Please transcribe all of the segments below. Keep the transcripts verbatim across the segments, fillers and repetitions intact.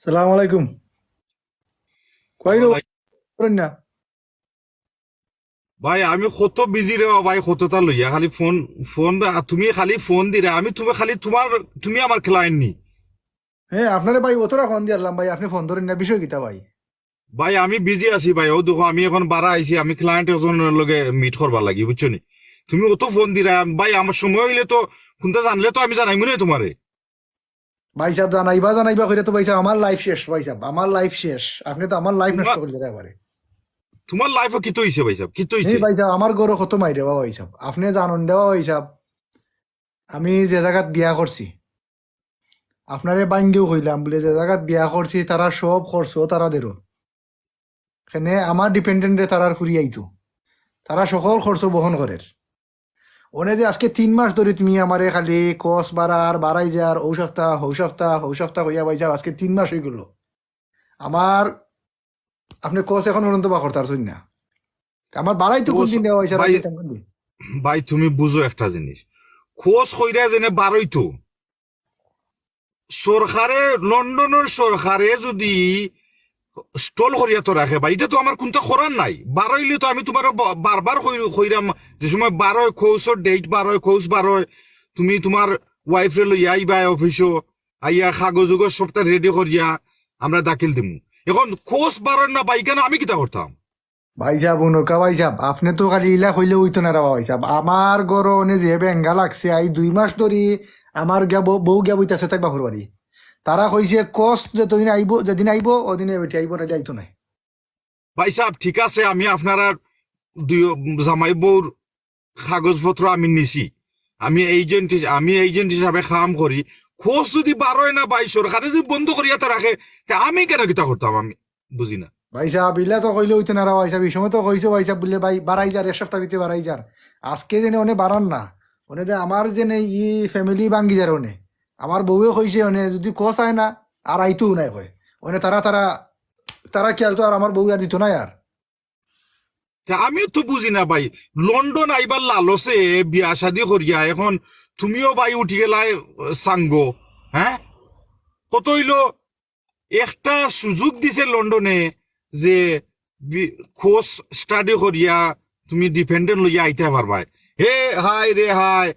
সালাম আলাইকুম। কই রো? ওয়ালাইকুম। করেন না। ভাই, আমি কত বিজি রে বা ভাই, কততা লইয়া খালি ফোন, ফোন দা, তুমি খালি ফোন দিরে, আমি তুমি খালি তোমার, তুমি আমার ক্লায়েন্ট নি? হ্যাঁ, আপনারে ভাই অতটা ফোন দিয়ারলাম ভাই, আপনে ফোন ধরেন না, বিষয় কিতা ভাই? ভাই, আমি বিজি আছি ভাই। ও দেখো, আমি এখন বারা আইছি, আমি ক্লায়েন্ট একজনর লগে মিট করবার লাগি, বুঝছো নি? তুমি অত ফোন দিরা ভাই, আমার সময় অইলে তো, কুনতা জানলে তো আমি জানাইমু না তোমারে। ভাই সাব, জানাইবা জানাইবা কইরা তো ভাই সাব, আমার লাইফ শেষ ভাই সাব, আমার লাইফ শেষ। আপনে তো আমার লাইফ নষ্ট তোমার, করলে রে এবারে। তোমার লাইফো কিতা অইছে ভাই সাব, কিতা এই অইছে? ভাই সাব, আমার ঘরো কত মাইর রে বা ভাই সাব, আপনে জানইন রে বা ভাই সাব। আমি যে জাগাত বিয়া করছি, আপনারে ভাঙ্গিও কইলাম বুলে, যে জাগাত বিয়া করছি, তারা সব খরচ তারা দেরো। কেনে আমার ডিপেন্ডেন্টরে তারার ফুরি আইতো, তারা সকল খরচ বহন করের। অনে যে আজকে তিন মাস ধরি তুমি আমারে খালি কস বাড়ার, বাড়াই যার, অউ সপ্তাহ, হউ সপ্তাহ, হউ সপ্তাহ কইয়া ভাই সাব, আজকে তিন মাস অইগেলো। আমার, আপনে কস এখন পর্যন্ত বার করতারছইন না। আমার বাড়াইতো কুন কস, দিন দেওয়া অইছে, আর ভাই, আমি দিতাম কুন দিন? ভাই, তুমি বুঝো একটা জিনিস, কস কইরা যেনে বারইতো, সরকারে, লন্ডনর সরকারে যদি স্টল করিয়া তো রাখে ভাই, ইটা তো আমার কুনতা করার নাই। বারইলে তো আমি তোমারে ব-, বারবার কই-, কইরাম, যে সময় বারয়, কসর ডেট বারয়, কস বারয়, তুমি তোমার ওয়াইফরে লইয়া আইবায় অফিসো, আইয়া কাগজ উগজ সবতা রেডি করিয়া আমরা দাখিল দিমু। এখন কস বারয় না ভাই, কেনে আমি কিতা করতাম? ভাই সাব, উনকা ভাই সাব, আপনে তো খালি ইলা কইলে অইতো না রে বা ভাই সাব। আমার ঘরো অনে যে বেঙ্গা লাগছে, আই দুই মাস ধরি আমার গিয়া বউ, বউ গিয়া বইতাছে তাই বাপর বাড়ি। তারা কইছে কস যেতদিন আইবো, যেদিন আইবো, অদিনে বেটি আইবো, নাইলে আইতো নায়। ভাই সাব, ঠিক আছে, আমি আপনারার দুই জামাই বউর কাগজপত্র আমি নিছি, আমি এজেন্ট হিস-, আমি এজেন্ট হিসাবে কাম করি। কস যদি বারয় না ভাই, সরকারে যদি বন্ধ করিয়া তো রাখে, তে আমি কেনে কিতা করতাম, আমি বুঝি না। ভাই সাব, ইলা তো কইলে অইতো না রে ভাই সাব, ই সময় তো কইছো ভাই সাব বুলে ভাই বাড়াই যার, এক সপ্তাহ ভিতরে বাড়াই যার। আজকে যেনে অনে বাড়ার না, অনে যে আমার যেনে ই ফ্যামিলি ভাঙ্গি যার অনে। আমার বউয়ে কইছে অনে যদি কস আয় না, আর আইতো নায় কয়। অনে তারা, তারা, তারা খেয়াল তো আর আমার বউ আর দিতো নায় আর। তে আমিও তো বুঝি না ভাই, লন্ডন আইবার লালসে বিয়া শাদি করিয়া এখন তুমিও ভাই উঠি গেলায়, আহ, সাঙ্গ, হ্যাঁ? কত অইলো, একটা সুযোগ দিছে লন্ডনে যে বি-, কস স্টাডি করিয়া তুমি ডিপেন্ডেন্ট লইয়া আইতে পারবায়। হে হায় রে হায়,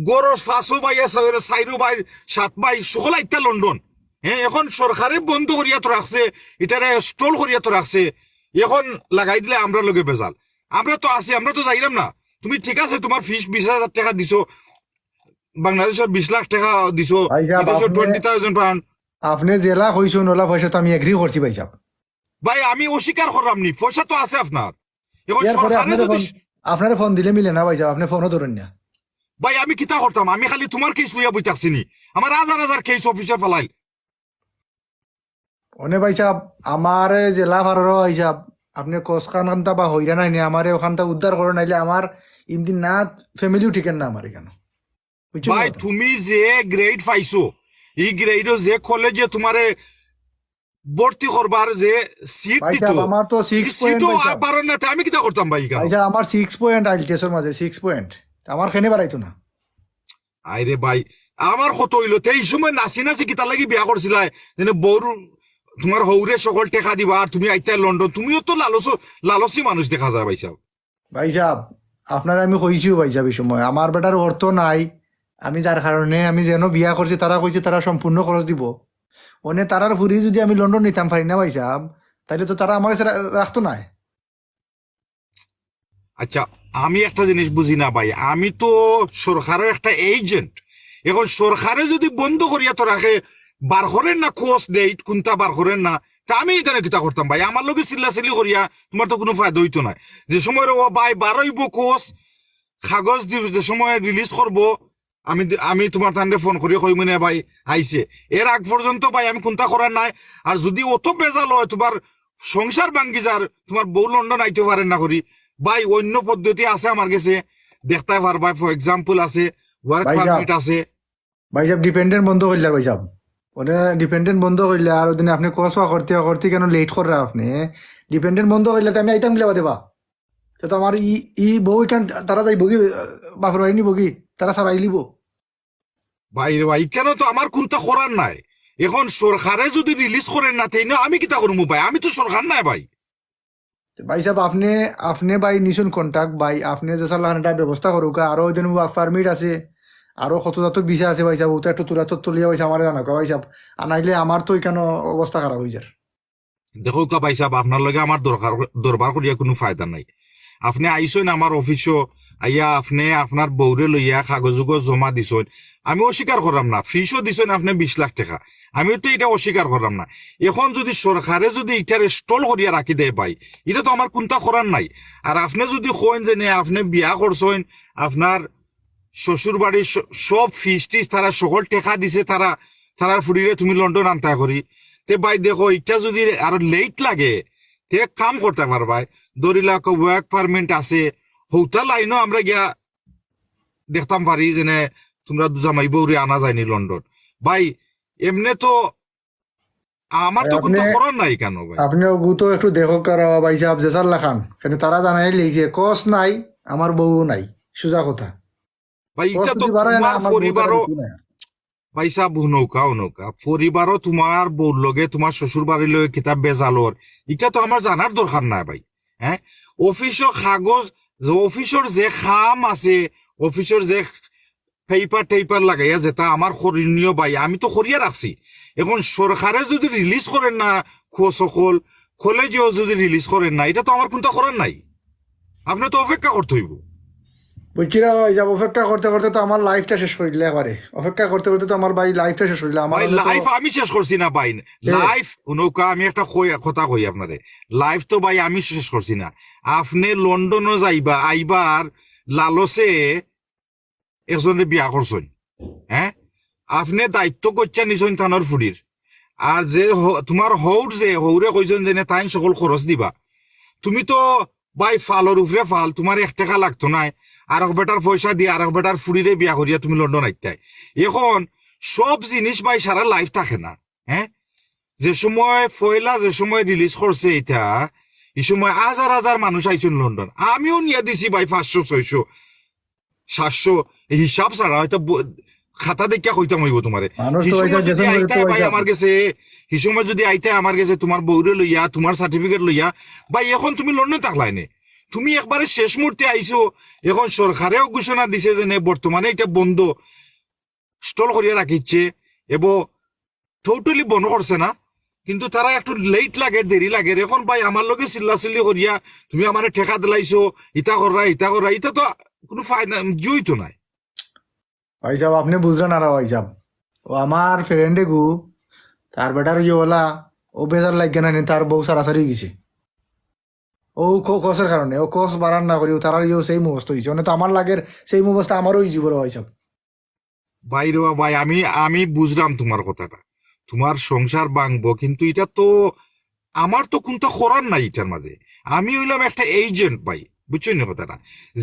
ঘরর পাঁচও ভাই আছে, চাইরও ভাই, সাত ভাই, সকল আইতা লন্ডন। হ্যাঁ, এখন সরকারে বন্ধ করিয়া তো রাখছে, ইটারে স্টল করিয়া তো রাখছে। এখন লাগাই দিলে আমরার লগে বেজাল। আমরা তো আছি, আমরা তো যাইরাম না। তুমি ঠিক আছে, তোমার ফিস বিশ হাজার টেকা দিছো, বাংলাদেশর বিশ লাখ টেকা দিছো, ভাই সাব, বিদেশর আপনে, টোয়েন্টি থাউজেন্ড পাউন্ড। আপনে যেলা কইছইন অলা পয়সা তো আমি এগ্রি করছি ভাই সাব। ভাই, আমি অস্বীকার করলাম নি, পয়সা তো আছে আপনার। এখন এরপরে সরকারে আপনারে যদি ফোন, আপনারে ফোন দিলে মিলে না ভাই সাব, আপনে ফোনও ধরেন না। ভাই, আমি কিতা করতাম? আমি খালি তোমার কেস লইয়া বই থাকছি নি? আমার হাজার হাজার কেস অফিসে ফালাইল। অনে ভাই সাব, আমারে যেলা পারো ভাই সাব, আপনে কস খান খান্তা বা হইরা নাই নি, আমারে অখানতা উদ্ধার করো, নাইলে আমার ইমদি না ফ্যামিলিও টিকের না আমার ইখানো। বুঝছো ভাই, কথা? তুমি যে গ্রেড পাইছো, ই গ্রেডও যে কলেজে তোমারে ভর্তি করবার যে সিট ভাই দিত, সাব, আমার তো ই সিক্স পয়েন্ট সিটও ভাই আর সাব। পারো না, তে আমি কিতা করতাম ভাই ইখানো? ভাই সাব, আমার সিক্স পয়েন্ট আইলটিএসর মাঝে, সিক্স পয়েন্ট। আমার কেনে বাড়াইতো না। আরে ভাই, আমার কত অইলো, তে ই সময় নাচি নাচি কিতার লাগি বিয়া করছিলায়? যেন বউর, তোমার হউরে সকল টেকা দিবা আর তুমি আইতায় লন্ডন, তুমিও তো লালস, লালসি মানুষ দেখা যায় ভাই সাব। ভাই সাব, আপনারে আমি কইছিও ভাই সাব, ই সময় আমার বেটার অর্থ নাই, আমি যার কারণে আমি যেন বিয়া করছি, তারা কইছে তারা সম্পূর্ণ খরচ দিব। অনে তারার ফুরি যদি আমি লন্ডন নিতাম পারি না ভাই সাব, তাইলে তো তারা আমার কাছে রা-, রাখতো নায়। আচ্ছা, আমি একটা জিনিস বুঝি না ভাই, আমি তো সরকারর একটা এজেন্ট। এখন সরকারে যদি বন্ধ করিয়া তো রাখে, বার করের না কস ডেট, কুনতা বার করের না, তে আমি ইখানো কিতা করতাম ভাই? আমার লগে চিল্লাচিল্লি করিয়া তোমার তো কুনু ফায়দা অইতো নায়। যে সময় রে ও ভাই বার অইবো কস, কাগজ দি-, যে সময় রিলিজ করবো, আমি দি-, আমি তোমার তানরে ফোন করি কইমু নে ভাই আইছে। এর আগ পর্যন্ত ভাই আমি কুনতা করার নাই। আর যদি অত বেজাল অয়, তোমার সংসার ভাঙ্গি যার, তোমার বউ লন্ডন আইতে পারের না করি, ভাই অইন্য পদ্ধতি আছে আমার গেছে, দেখতায় পারবায়। ফর এক্সাম্পল আছে, ওয়ার্ক ভাই সাব, পারমিট আছে। ভাই সাব, ডিপেন্ডেন্ট বন্ধ করিলার ভাই সাব। অনে ডিপেন্ডেন্ট বন্ধ করিলার, আর অউ দিন আপনে কস পা করতে করতে কেন লেট কররা আপনে? ডিপেন্ডেন্ট বন্ধ করিলার, তে আমি আইতাম কিলা বাদে বা? তে তো আমার ই, ই বউ ইখান তারা যাইবো গি, বাপর বাড়ি নিবো গি, তারা সারাইলিবো। ভাই রে ভাই, ইখানো তো আমার কুনতা করার নাই। এখন সরকারে যদি রিলিজ করের না, তেইন আমি কিতা করমু ভাই? আমি তো সরকার নায় ভাই। তে ভাইসাব, আপনে, আপনে ভাই নিছইন কন্টাক্ট ভাই, আপনে যেছার লাখান একটা ব্যবস্থা করউক্কা, আরো ওই দিন ওয়ার্ক পারমিট আছে, আরো কত জাত ভিসা আছে ভাইসাব, ওটা একটু তুলা তথ্য লইয়া ভাইসাব আমারে জানাউক্কা ভাইসাব, আর নাইলে আমার তো ইখানো অবস্থা খারাপ অইযার। দেখউক্কা ভাইসাব, আপনার লগে আমার দরকার, দরবার করিয়া কুনু ফায়দা নাই। আপনে আইছইন আমার অফিসো, আইয়া আপনে আপনার বউরে লইয়া কাগজ উগজ জমা দিছইন, আমি অস্বীকার কররাম না। ফিসও দিছইন আপনে বিশ লাখ টেকা, আমিও তো ইটা অস্বীকার কররাম না। এখন যদি সরকারে যদি ইটারে স্টল করিয়া রাখি দেয় ভাই, ইটা তো আমার কুন্তা করার নাই। আর আপনে যদি কইন যে নে আপনে বিয়া করছইন, আপনার শ্বশুর বাড়ির স-, সব ফিস টিস তারা সকল টেকা দিছে, তারা, তারার ফুড়িরে তুমি লন্ডন আনতায় করি। তে ভাই দেখো, ইটা যদি আরো লেট লাগে, তে এক কাম করতায় পারবায়, ধরি লাও ওয়ার্ক পারমিট আছে, হউতা লাইনও আমরা গিয়া দেখতাম পারি যে নে তুমরা দুই জামাই বউরে আনা যায়নি লন্ডন। ভাই, এমনে তো আমার তো কুন্তা করার নাই কেনে ভাই। আপনে ওগু তো একটু দেখউক্কা রে ভাইসাব, যেছার লাখান, কেনে তারা জানাইলিছে, কস নাই, আমার বউ নাই, সুজা কথা। ভাই, ইটা তো তুমার পরিবারও, ভাইসাব, হুনউক্কা, হুনউক্কা, পরিবারও তুমার বউর লগে, তুমার শ্বশুর বাড়ির লগে কিতা বেজালর, ইটা তো আমার জানার দরকার নাই ভাই। হ্যাঁ, অফিসর কাগজ, যে অফিসর যে কাম আছে, অফিসর যে পেপার টেপার লাগাইয়া যেটা আমার করণীয় ভাই, আমি তো করিয়া রাখছি। এখন সরকারে যদি রিলিজ করের না, খোঁজ সকল কলেজেও যদি রিলিজ করের না, ইটা তো আমার কুন্তা করার নাই। আপনে তো অপেক্ষা করতে অইবো। বুঝছি রে ভাইসাব, অপেক্ষা করতে করতে তো আমার লাইফটা শেষ করিলে একবারে। অপেক্ষা করতে করতে তো আমার ভাই লাইফটা শেষ করিলে। আমার ভাই, লাইফ আমি শেষ করছি না ভাই। লাইফ, হুনউক্কা, আমি একটা কই, কথা কই আপনারে। লাইফ তো ভাই আমি শেষ করছি না। আপনে লন্ডনও যাইবা, আইবার লালসে একজনরে বিয়া করছইন, হ্যাঁ? আপনে দায়িত্ব গইচ্ছা নিছইন তানর ফুড়ির। আর যে হ-, তুমার হউর যে, হউরে কইছইন যে নে তাইন সকল খরচ দিবা। তুমি তো ভাই ফালর উপরে ফাল, তুমার এক টেকা লাগতো নায়। আরক বেটার পয়সা দিয়া, আরক বেটার ফুড়িরে বিয়া করিয়া তুমি লন্ডন আইতায়। এখন সব জিনিস ভাই সারা লাইফ থাকে না, হ্যাঁ? যে সময় পয়লা, যে সময় রিলিজ করছে ইটা, ই সময় হাজার হাজার মানুষ আইছইন লন্ডন। আমিও নিয়া দিছি ভাই পাঁচশো, ছয়শো, সাতশো, এই হিসাব ছাড়া হয়তো ব-, খাতা দেখিয়া কইতাম অইবো তুমারে। মানুষ তো ই সময় ভাইসাব যদি যেখানে আইতায় ভাই আমার গেছে, ই সময় যদি আইতায় আমার গেছে তুমার বউরে লইয়া, তুমার সার্টিফিকেট লইয়া, ভাই এখন তুমি লন্ডন থাকলায় নে। তুমি একবারে শেষ মুহূর্তে আইছো, এখন সরকারেও ঘোষণা দিছে যে নে বর্তমানে ইটা বন্ধ, স্টল করিয়া রাখিছে, এবং টোটালি বন্ধ করছে না, কিন্তু তারা একটু লেট লাগে, দেরি লাগে। এখন ভাই আমার লগে চিল্লাচিল্লি করিয়া তুমি আমারে টেকা দিলাইছো, ইতা কররা, ইতা কররা, ইতা তো কুনু ফায়দা, জুই তো নাই। ভাইসাব, আপনে বুঝরা না রে ভাইসাব, ও আমার ফ্রেন্ডে গু, তার বেটার ইয়ে ওলা, ও বেজার লাগে না নি, তার বউ সারাসারি গেছে। ও ক-, কসর কারণে, ও কস বাড়ার না করি, ও তারার ইয়েও সেম অবস্থা অইছে। মানে তো আমার লাগের সেম অবস্থা আমারও অইযিবো রে ভাইসাব। ভাই রে ভাই, আমি, আমি বুঝরাম তুমার কথাটা, তুমার সংসার ভাঙবো, কিন্তু ইটা তো আমার তো কুন্তা করার নাই ইটার মাঝে। আমি অইলাম একটা এজেন্ট ভাই, বুঝছো নি কথাটা?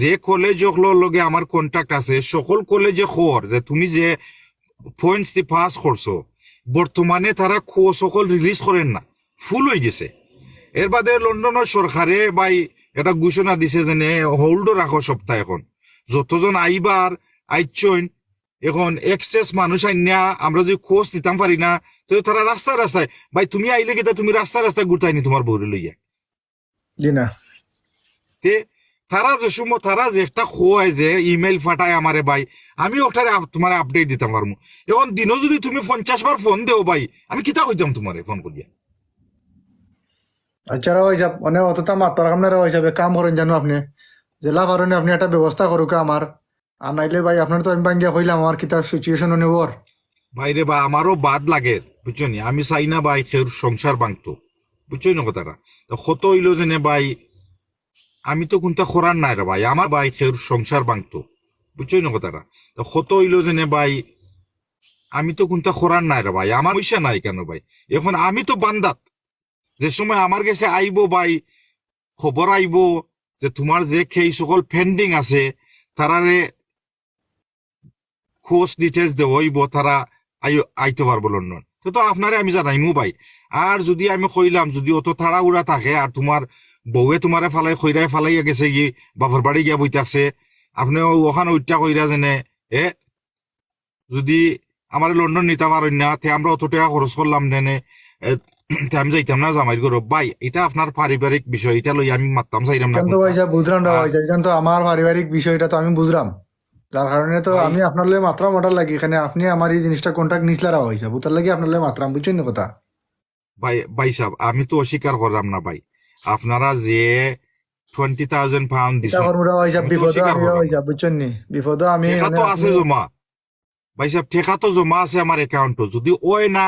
যে কলেজ অকলর লগে আমার কন্ট্যাক্ট আছে, সকল কলেজে কর যে তুমি যে পয়েন্টস দি পাস করছো, বর্তমানে তারা খোঁজ সকল রিলিজ করের না, ফুল অইগেছে। এর বাদে লন্ডনর সরকারে ভাই একটা ঘোষণা দিছে যে নে হোল্ডও রাখো সপ্তাহ এখন, যতজন আইবার আইছইন, এখন এক্সেস মানুষ আইন্না আমরা যদি খোঁজ দিতাম পারি না, তো তারা রাস্তায় রাস্তায়, ভাই তুমি আইলে কিতা তুমি রাস্তায় রাস্তায় ঘুরতায় নি তুমার বউরে লইয়া? জি না। তে তারা যে সময়, তারা যে একটা কয় যে ইমেইল ফাটায় আমারে ভাই, আমি ওটারে আপ-, তুমারে আপডেট দিতাম পারমু। এখন দিনও যদি তুমি পঞ্চাশ বার ফোন দেও ভাই, আমি কিতা কইতাম তুমারে ফোন করিয়া? আচ্ছা রে ভাইসাব, মানে অতটা মাত পারলাম না রে ভাইসাব, এক কাম করইন জানো আপনে, যেলা পারইন আপনে একটা ব্যবস্থা করউক্কা আমার, আর নাইলে ভাই আপনারে তো আমি ভাঙ্গিয়া কইলাম আমার কিতা সিচুয়েশন অনে অর। ভাই রে ভাই, আমারও বাদ লাগে, বুঝছো নি? আমি চাই না ভাই কেউর সংসার ভাঙতো, বুঝছো নি কথাটা? তো কত অইলো যে নে ভাই, আমি তো কুন্তা করার নাই রে ভাই, আমার ভাই কেউর সংসার ভাঙতো, বুঝছো নি কথাটা? তো কত অইলো যে নে ভাই, আমি তো কুন্তা করার নাই রে ভাই, আমার পয়সা নাই কেনে ভাই? এখন আমি তো বান্দাত, যে সময় আমার গেছে আইবো ভাই, খবর আইবো যে তুমার যে কেস সকল পেন্ডিং আছে, তারারে খোঁজ ডিটেলস দেওয়া অইবো, তারা আই-, আইতে পারবো লন্ডন। তো, তো আপনারে আমি জানাইমু ভাই। আর যদি আমি কইলাম, যদি অত তাড়াহুড়া থাকে আর তুমার বউয়ে তুমারে ফালাই, কইরায় ফালাইয়া গেছে গি, বাপর বাড়ি গিয়া বই থাকছে, আপনে ও-, ওখান উইঠটা কইরা যেনে, এ, যদি আমারে লন্ডন নিতা পারইন না, তে আমরা অত টেকা খরচ করলাম দেনে, এ, তে আমি যাইতাম না জামাইর ঘরো। ভাই, ইটা আপনার পারিবারিক বিষয়, ইটা লইয়া আমি মাততাম চাইরাম না ইখান তো কুন্তা। ভাইসাব বুঝরাম না আর ভাইসাব, ইখান তো আমার পারিবারিক বিষয়, ইটা তো আমি বুঝরাম। যার কারণে তো ভাই, আমি আপনার লগে মাতরাম ওটার লাগি, এখানে আপনি আমার এই জিনিসটা কন্ট্রাক্ট নিছলা রা ভাইসাব, ওটার লাগি আপনার লগে মাতরাম, বুঝছইন নি কথা? ভাই, ভাইসাব, আমি তো অস্বীকার করলাম না ভাই, আপনারা যে টোয়েন্টি থাউজেন্ড পাউন্ড দিছইন, করমু রে ভাইসাব, আমি তো বিপদো অস্বীকার আমি রে করলাম না। ভাইসাব, বুঝছইন নি? বিপদো আমি, টেকা মানে, তো আপনি আছে জমা, ভাইসাব, টেকা তো জমা আছে আমার অ্যাকাউন্টো। যদি অয় না,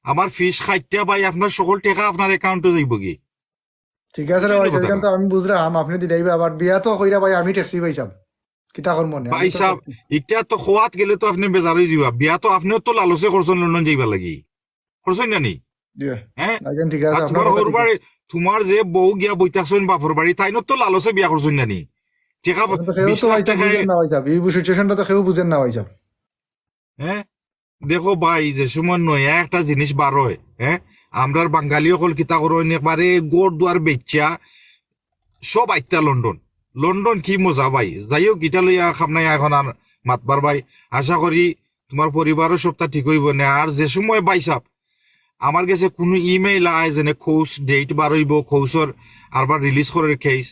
আমার ফিস কাটিয়া ভাই আপনার সকল টেকা আপনার অ্যাকাউন্টো যাইবোগি। ঠিক আছে রে বুঝছইন নি ভাইসাব, ইখান কথাটা? তো আমি বুঝরাম, আপনি দিলাই ভাই, আবার বিয়া তো কইরা ভাই আমি ঠেকছি ভাইসাব, কিতা করমু নে, আমি তো ভাইসাব, ঠেকছি। ইটা তো খোয়াত গেলে তো আপনি বেজার অইযিবা। বিয়া তো আপনিও তো লালচে করছইন লন্ডন যাইবার লাগি, করছইন না নি? জি। হ্যাঁ? না, ইখান ঠিক আছে, আর আপনার তোমার কথা হউর ঠিক আছে। বাড়ি, তোমার যে বউ গিয়া বই থাকছইন বাপর বাড়ি, তাইনও তো লালচে বিয়া করছইন না নি? টেকা, ইখান তো কেউ বিশ তো লাখ ভাইসাব টেকা বুঝেন না ভাইসাব, এই সিচুয়েশনটা তো কেউ বুঝেন না ভাইসাব। হ্যাঁ? দেখো ভাই, যে সময় নয়া একটা জিনিস বার অয়, হ্যাঁ, আমরার বাঙালি অকল কিতা করইন, একবারে ঘর দুয়ার বেচিয়া সব আইতা লন্ডন। লন্ডন কি মজা ভাই। যাই হোক, ইটা লইয়া খাম নাই এখন আর মাতবার ভাই। আশা করি তোমার পরিবারও সবটা ঠিক অইবো নে। আর যে সময় ভাইসাব আমার গেছে কুনু ইমেইল আয় যেনে কোর্স ডেট বার অইবো, কোর্সর আরবার রিলিজ করার কেস,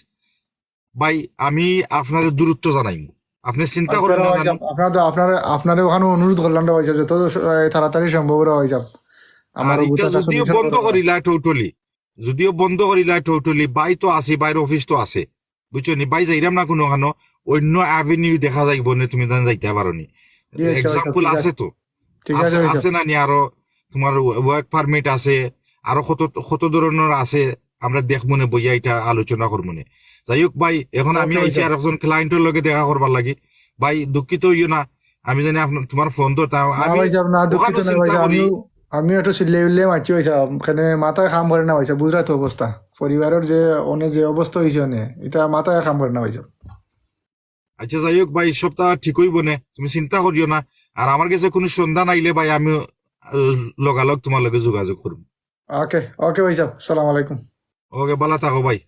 ভাই, আমি আপনারে দূরত্ব জানাইমু। আপনি চিন্তা আচ্ছা করইন রে না ভাইসাব, জানো। আপনার তো, আপনার, আপনারে ওখানে অনুরোধ করলাম রে ভাইসাব, যত, এ, তাড়াতাড়ি সম্ভব রে ভাইসাব। আমার আর ইটা বুঝাটা যদিও সলিউশন বন্ধ করো। করিলা টোটালি, যদিও বন্ধ করিলা টোটালি, ভাই তো আছে, ভাইর অফিস তো আছে, বুঝছো নি? ভাই যাইরাম না কুনু খানো, অন্য অ্যাভিনিউ দেখা যাইবো নে, তুমি জান যাইতা পারো নি। জি, আচ্ছা, আচ্ছা, এক্সাম্পল ঠিক আছে আছে। তো, ঠিক আছে আছে, ভাইসাব। আছে না নি আরো? তোমার ওয়ার্ক পারমিট আছে, আরো কত, কত ধরনর আছে, আমরা দেখমু নে বইয়া, ইটা আলোচনা করমু নে। যাই হোক ভাই, এখন আমি ওকে আইছি ভাইসাব। আর একজন ক্লায়েন্টর লগে দেখা করবার লাগি। ভাই দুঃখিত অইও না, আমি জানি আপনার, তোমার ফোন ধরতাম, না আমি ভাইসাব, না, ওখানো দুঃখিত না চিন্তা ভাইসাব, করি। আমিও, আমিও একটু চিল্লাই উল্লাই মারছি ভাইসাব, এখানে মাথায় কাম করে না ভাইসাব, বুঝরা তো অবস্থা, পরিবারর যে অনে যে অবস্থা অইছে অনে, ইটা মাথায় কাম করে না ভাইসাব। আচ্ছা, যাই হোক ভাই, সবটা ঠিক অইবো নে, তুমি চিন্তা করিও না। আর আমার গেছে কুনু সন্ধান আইলে ভাই, আমি, আহ, লগালগ তোমার লগে যোগাযোগ করমু। ওকে, ওকে ভাইসাব, সালাম আলাইকুম। ওকে, ভালা থাকো ভাই।